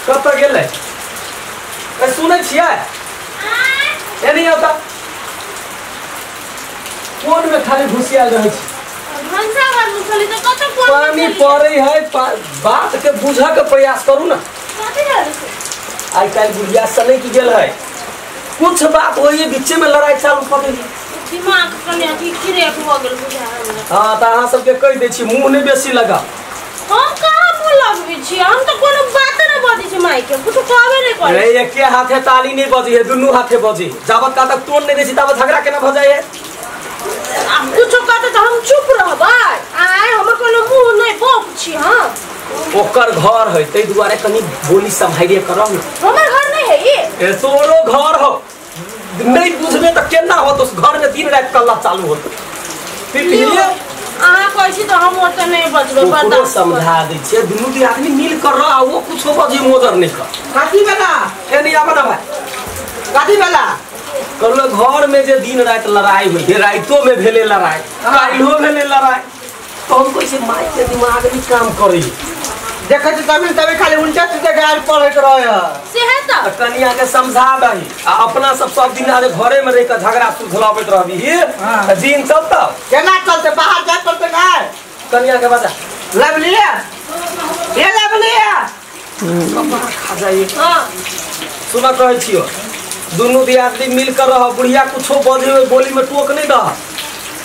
कतऽ गेलै ए सुनै छियै ए नहीं आता कोन में खाली घुसियाल रहै छी भनसा घर में छली त कत कोन पानी पड़ै है बात के बुझा के प्रयास करू ना कथि रहै छै आइ काल्हि बुढ़िया सने की गेल है कुछ बात होइए बीचे में लड़ाई चालू कऽ देली दिमाग कने अथी किरेक भऽ गेल बुझा हमरा हां त अहाँ सबके कहि दै छी मुंह नहि बेसी लगा हम कहाँ मुंह लगबै छी हम त कोनो बात नहि बजै छी माई के कुछ कहबे नहि करै रे एके हाथे ताली नहीं बजी है दुनू हाथे बजी जाबत का तक तोन नहीं दै छी ताबत झगड़ा केना भऽ जाइ है आ कुछो कहते त हम चुप रहबै आय हमर कोनो मुंह नहि बोक छी हम ओकर घर है तै दुआरे कनी बोली सम्हारिए करब ना हमर घर नहीं है ई ए तोरो घर हो नहीं बुझबे त केना होत उस घर में दिन रात कल्ला चालू होत फिर अहाँ कहै छी त हम ओते नहीं बजबै ओकरो बर्दाश्त समझा दै छियै दुनू दी आदमी मिल कर रह वो कुछो बजे मोदर नहीं कर कथी वाला ए नहीं आबा ना भाई कथी वाला कहलो घर में जे दिन रात लड़ाई होई है रातो में भेले लड़ाई काल्हो भेले लड़ाई तो हम कैसे माई के दिमाग में काम करी देखै छी तभी तभी खाली उल्टा सीधा गाल पड़ैत रहे से है त त कनिया के समझा दही आ अपना सब सब दिन आजे घरे में रह के झगड़ा सुलझाबैत रहबी हाँ। दिन चलता केना चलते बाहर जाय पड़ते ना कनिया के बजा लवलिया ये लवलिया कपड़ा खा जाइए हां सुना कहै छियो दुनू दियादनी मिल कर रह बुढ़िया कुछो बजे बोली में टोक नहीं दह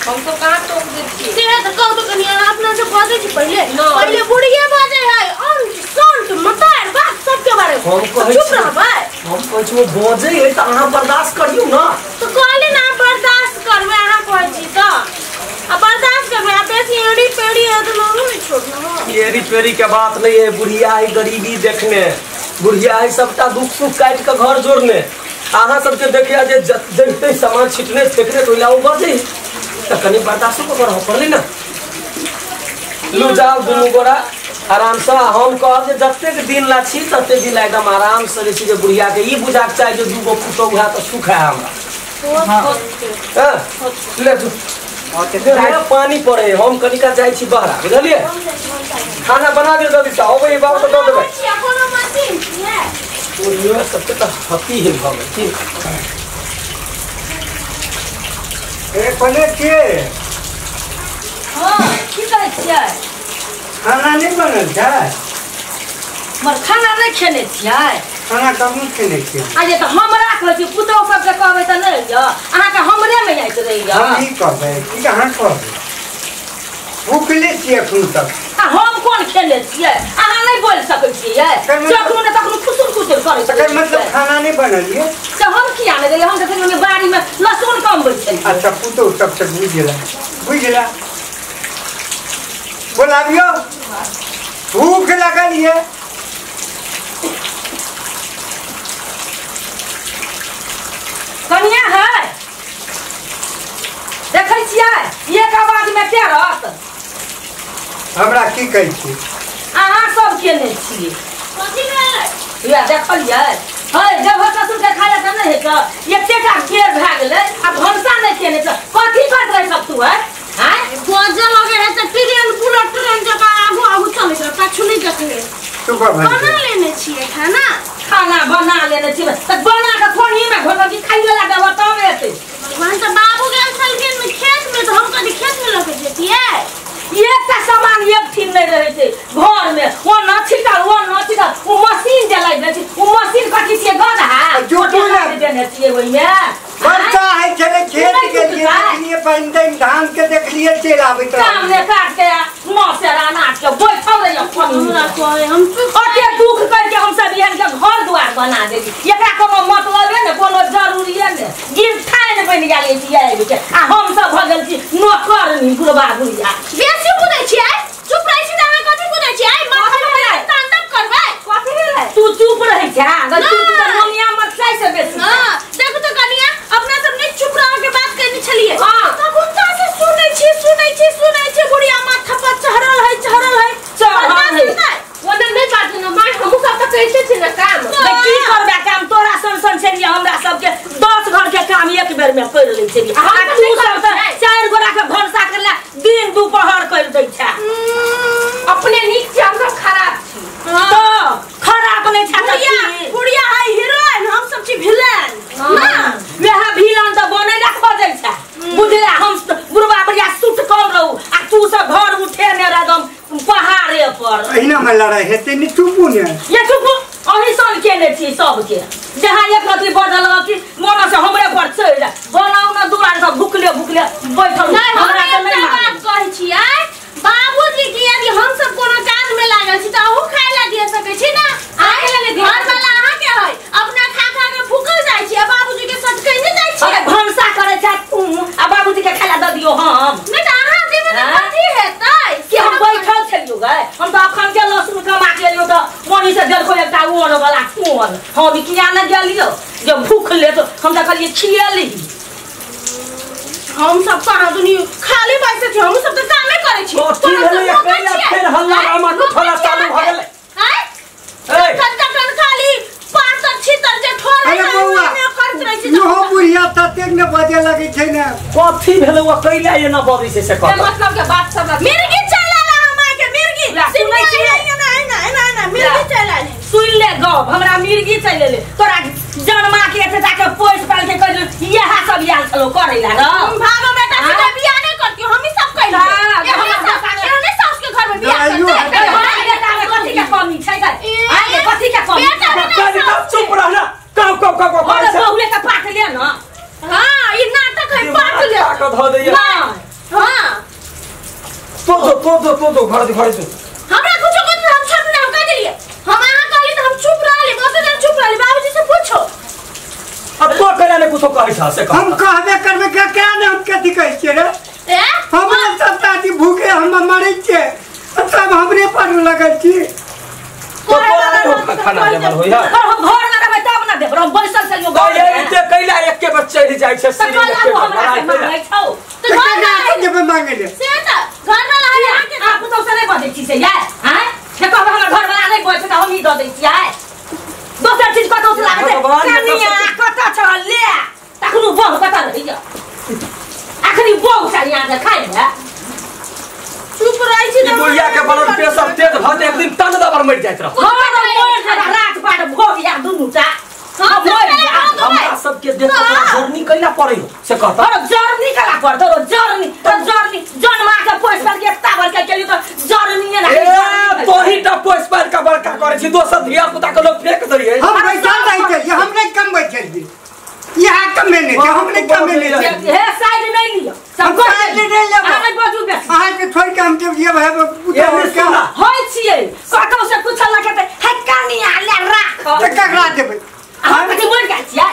हम तो कहाँ टोक दै छी से है त कहू तो कनिया अपना से बजै छी पहिले पहिले बुढ़िया बजै है अंत संत मतार बात सबके बारे में हम कहै चुप छी। रहबै हम कहै छी वो बजै है त अहाँ बर्दाश्त करियौ ना तो कहली ना बर्दाश्त करबै अहाँ कहै छी त आ बर्दाश्त करबै आ बेसी एड़ी पेड़ी है तो नहीं छोड़ना एड़ी पेड़ी के बात नहीं है बुढ़िया है गरीबी देखने बुढ़िया है सबटा दुख सुख काटि के घर जोड़ने अहाँ सबके देखिया जे देखते सामान छिटने फेकने तो ओ बजै त कनी बर्दाश्त करऽ पड़लै ना लू जाओ दुनू गोरा आराम से हम कहब जे जतेक दिन ला छी ततेक दिन ला एकदम आराम से जे छै जे बुढ़िया के ई बुझाक चाही जे दूगो पुतोहु है तऽ सुख है हमरा हाँ ले तू पानी पड़े हम कनिका जाइ छी बहरा बुझलियै खाना बना दियौ जल्दी से अबै बाबू तऽ दऽ देबै बुढ़िया सबके तऽ हती है भऽ गेल की ए कोने छियै हां की कहै छियै खाना नहीं बनल छै मर खाना नहीं खेने छियै खाना कम खेने छियै आ जे तऽ हमरा कहै छी पुतोहु सबके कहबै तऽ नहि होइए अहाँके हमरे में जाइत रहैए हम की कहबै की अहाँ कहबै भूखले छियै एखन तक आ हम कोन खेने छियै अहाँ नहीं बोल सकै छियै जखनो ने तखनो खुसुर खुसुर करै तकर मतलब खाना नहीं बनल ये तऽ हम किया नहि देलियै हम देखलियै बाड़ी में लहसुन कमबै छलियै अच्छा पुतोहु सबसे बुझला बुझला बोलाबियो भूख लगल ये कनिया है देखै छियै एक आवाज में के रहत हमरा की कहै छी अहाँ सब केने छियै कथी भेलै या देखलियै है जब ससुर के खाय तऽ नहि हेतै एतेटा बेर भए गेलै आ भनसा नहि केने छै कथी करैत रहै सब तू है आँय बजऽ लगे है तऽ ट्रेन बुलेट ट्रेन जकाँ आगू आगू चलैत रहै पाछू नहि देखै तू बना लेने छियै खाना खाना बना लेने छियै तऽ बना कऽ कोनी में घोटल की खाइयो ला देबऽ तब एतै भगवान तऽ बाबू गेल छलखिन खेत में तऽ हम कथी खेत में लऽ के जैतियै एकटा सामान एक ठीन नहीं रहै छै घर में ओ न छिटल ओ न छिटल ओ मशीन जलाइ दै छै ओ मशीन कथी छियै गदहा जोतू ने देने छियै ओहिमे वर्षा है छलै खेत गेलियै देखलियै पानि तानि धान के देखलियै चलि आबैत काम ने काट के मौसेरा अनाज के बैठल रहियै हमरा कहै हम ओते दुख करके हम सब एहन के घर द्वार बना देली एकरा कोनो मतलबे ने कोनो जरूरीए ने गिरथाइन बनि गेल छी आबि के आ हम सब भऽ गेल छी नौकरनी बुढ़बा बुढ़िया बेसी बुझै छियै चुप रहै छी तऽ अहाँ कथी बुझै छियै माथा पर तांडव करबै कथी भेलै तू चुप रहै छा तू तऽ ममिया मरचाइ से बेसी हां देखू तऽ कनिया अपना सब ने चुप रह के बात करनी छलियै हां तब हुनका से सुनै छी सुनै छी सुनै छी बुढ़िया माथा पर चढ़ल है चढ़ल है चढ़ल है ओना नहि बाजू ना माय हमहूँ सब तऽ करिते छी ना काम तऽ की करबै काम तोरा सन सन छलियै हमरा सबके 10 घर के काम एक बेर में कर लै छलियै आ तू सब तऽ 4 गोरा के भनसा करला दिन दुपहर कर दै छै अपने नीक छी हम सब खराब छी तो खराब नहीं छै चुपू ने ये चुपू अही सन केने छी सबके जहाँ एक रति बदल कि मन से हमरे पर चढ़ जा बनाउ न दुआर सब भुकले भुकले बैठल नहीं हमरा त नहीं बात कहै छी आय बाबूजी की यदि हम सब कोनो काज में लागल छी त अहू खाय ला दिए सकै छी ना आय लगे घर वाला अहाँ के है अपना खा खा के भूखल जाय छी आ बाबूजी के सटकै नै जाय छी। अरे भनसा करै छ तू आ बाबूजी के खाय ला द दियो हम नहीं त अहाँ देबै त कथी हेतै कि हम बैठल छलियो गए हम त अखन के लहसुन कमा के लियो त मोनी से देखो एकटा ओर वाला कोन हम किया न गेलियो जे भूख ले तो हम त कहलिए खियली हम सब कहाँ दुनी खाली बैसे छी हम सब त कामे करै छी कथी भेलै कैला फेर हल्ला रामा ठोला चालू भ गेलै आय ए कत खाली पातर छितर जे ठोर अरे बौआ करत रहै छी इहो बुढ़िया ततेक ने बजे लगै छै ने कथी भेलै ओ कैला एना बजै छै से के कह मतलब के बात सब मिर्गी चल आला हम के मिर्गी सुनै छी ना ना ना ना मिर्गी चल आले सुन ले गप हमरा मिर्गी चल ले तोरा जन्मा के एते जाके पोस पाल के कहलियो इएह सब याल छलो करैला र भागो बेटा से बियाह नहीं करती हम ही सब कइली एहने सास के घर में बियाह करते हमरा बेटा में कथी के कमी छै गै आइ कथी के कमी कनिका चुप रह ना काउ काउ काउ काउ अरे बहुले के पाट ले न हां ई नाटक है पाट ले के ध दैया हां तो दो तो दो तो दो घर दे घर दे हमरा कुछो कुछ हम छोड़ ना हम कह देलिए हम अहाँ कहली त हम चुप रहली बहुत देर चुप रहली बाबूजी से पूछो अब तो कैला ने कुछो कहै छ से कह हम कहबे करबे के क्या ने हम कथी कहै छियै रे ए हमरा सब ताती भूखे हम मरै छियै सब हमरे पर लगल छी तो तोरा खाना देबल होई है हम घर में रहबै तब ना देब हम बैसल छलियो घर में एते कैला एके बेर चढ़ जाइ छै त कल हमरा से मांगै छौ त घर में देबे मांगे ले से त घर वाला है अहाँ के आ पुतौ से नहीं बजै छी से यार हां से कहब हमर घर वाला नहीं बजै त हम ही द दै छियै दोसर चीज कतौ से लागत कनिया कत छ ले तखनु बहु कत रहैया अखनी बहु छ यहाँ के खाइ ले चुप रहै छी ई बुढ़िया के ब्लड प्रेशर तेज भ जाय एक दिन तन दबर मरि जाइत रह घर मर जा रात पाट भोग या दुनु टा हम मर जा हमरा सब के देख के जर्नी कैला पड़ै हो से कहता अरे जर्नी कला पड़तो रो जर्नी त जर्नी जन्मा के पोस पर के एकता बड़का केलियो त जर्नी ने ए तोही टा पोस पर के बड़का करै छी दोसर धिया पुता के लोग फेंक दैयै हम बैठल रहै छलियै हम नहि कमबै छलियै यहाँ कमेने छै हम नहि कमेने छलियै हे साइड नहीं लियो हम साइड नहीं लेबै अहाँ बजू बेसी अहाँ के छोड़ के हम जब ये भाई पुतोह होय छियै कतौ से कुछ लगे त हे कनिया ले राख त ककरा देबै अहाँ कथी बोल गेल छियै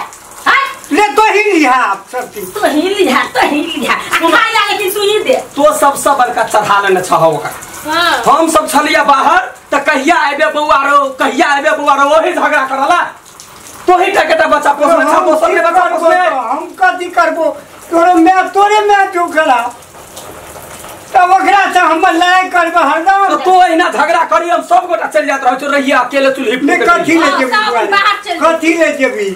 हैं ले तो ही लिहा आप सब चीज तो ही लिहा तो ही लिहा आ खाया लेकिन सुनी दे तो सबसे बड़का चढ़ा लेने छह ओकरा हां हम सब छलिया बाहर त कहिया आबे बौआ रो कहिया आबे बौआ रो ओही झगड़ा करला तोही टा बच्चा पोसने छ पोसल ने बच्चा पोसने हम कथी करबो तोरे मैं झुकला तब ओकरा से हम लड़ाई करबो हरदम तो एना झगड़ा करी हम सब गोटा चल जात रहै रहिया अकेले चूल्ही ने कथी ले जेबी कथी ले जेबी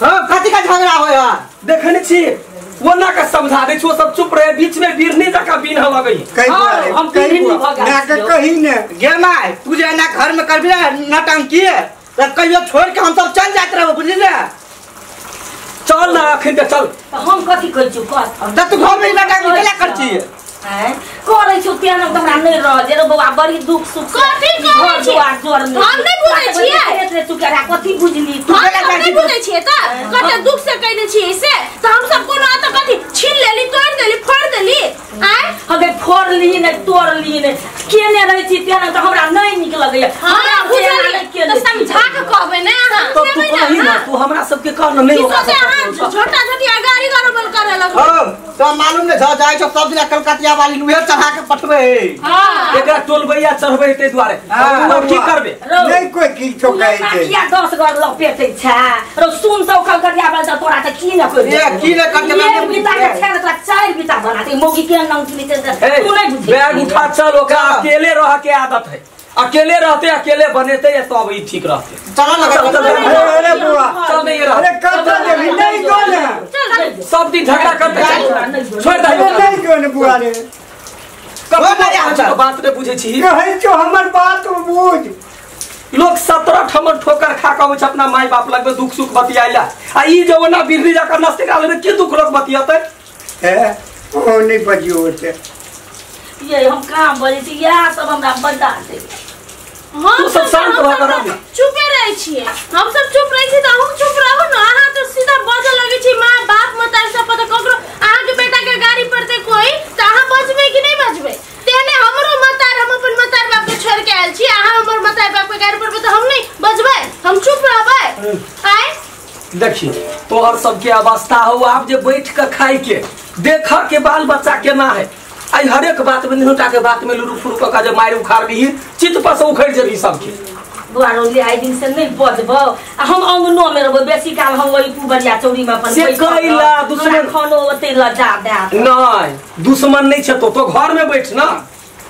हां कथी का झगड़ा होय है देखने छी ओना के समझा दै छी ओ सब चुप रहे बीच में बीरनी जका बीन लगई कहि हम बीरनी भ गेल ना के कही ने गे my तू जे एना घर में करबी ना नटंकी त कहियो छोड़ के हम सब चल जात रहबो बुझली ने चल ना अखन त चल हम कथी कहै छी कह त तू घर में नटंकी केला कर छी हैं करै छी तेना त हमरा नहीं रह जे रे बौआ बड़ी दुख सुख कथी करै छी हम नहीं बुझै छियै रे तू केरा कथी बुझली तू हम नहीं बुझै छियै त कते दुख से कहने छियै से त हम सब कोनो त कथी छीन लेली तोड़ देली फोड़ देली आय हगे फोड़ ली ने तोड़ ली ने केने रहै छी तेना त हमरा नहीं नीक लगैया हां बुझली त समझा के कहबै ने अहाँ तो तू कही ना तू हमरा सब के कह न नहीं होगा छोटा छोटी गाड़ी गड़बड़ करे लगबै हां तो मालूम ने जाय छ सब दिन कलकतिया वाली नुहे चढ़ा के पठबै हां एकरा टोलबैया चढ़बै ते दुआरे तू अब की करबे नहीं कोई की ठोकै छै किया 10 घर लपेटै छ रो सुन त कलकतिया वाली त तोरा त की न कोई ए की न करके एक बिता के छै तोरा 4 बिता बनाते मौगी के नाम की छै तू नहीं बुझी बैग उठा चल ओकरा अकेले रह के आदत है अकेले रहते अकेले बनेते या तब ई ठीक रहते चल लगा अरे बुआ चल नहीं रह अरे कत देबी नहीं जो ने सब दिन झगड़ा करते छोड़ दे नहीं जो ने बुआ रे कब बात नहीं बुझै छी कहै छौ हमर बात बुझ लोग 17 ठमर ठोकर खा के अबै छै अपना माय बाप लगबे दुख सुख बतियाइला आ ई जे ओना बिरली जाकर नस्ते का लेबे की दुख लोग बतियाते हे ओ नहीं बजियो होते ये हम काम बजै छी इएह सब हमरा बता दे हम तू सब भऽ कऽ रहबी। चुपे रहै छियै हम सब, चुप रहै छी तऽ अहूँ चुप रहू ने। अहाँ तऽ सीधा बजऽ लगै छी माँ बाप मतारी सब पर, तऽ ककरो अहाँके बेटा के गाड़ी पड़तै कोई तऽ अहाँ बजबै कि नहि बजबै? तेहने हमरो मतार, हम अपन मतार बाप के छोड़ के आयल छी, अहाँ हमर मतार बाप के गाड़ी पड़बै तऽ हम नहि बजबै? हम चुप रहबै? आय देखी तोहर सबके अवस्था हो आब जे बैठ के खाय के देख के बाल बच्चा केना है। आई हरेक बात में निहुटा के बात में लुरु फुरु कऽ जे मारि उखाड़ दीही, चित पर से उखड़ जेबही सबके। बुआरो ले आई दिन से नहीं बजबो आ हम अंगनो में रहबो बेसी काल, हम वही पुबरिया चौरी में अपन से कैला दुश्मन खानो ओते ल जा दे। नहीं दुश्मन नहीं छै तो घर में बैठ ना,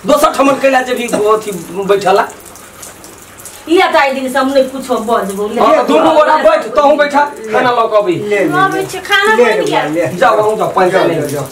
दोसर ठमन कैला जेबही अथी बैठला। इया त आई दिन से हम नहीं कुछो बजबो। हां दुनू गोरा बैठ, तोहू बैठा, खाना लऽ कऽ अबी। अबै छै, खाना बनि गेल। जाओ अहूँ जाओ, पानि ले जाओ।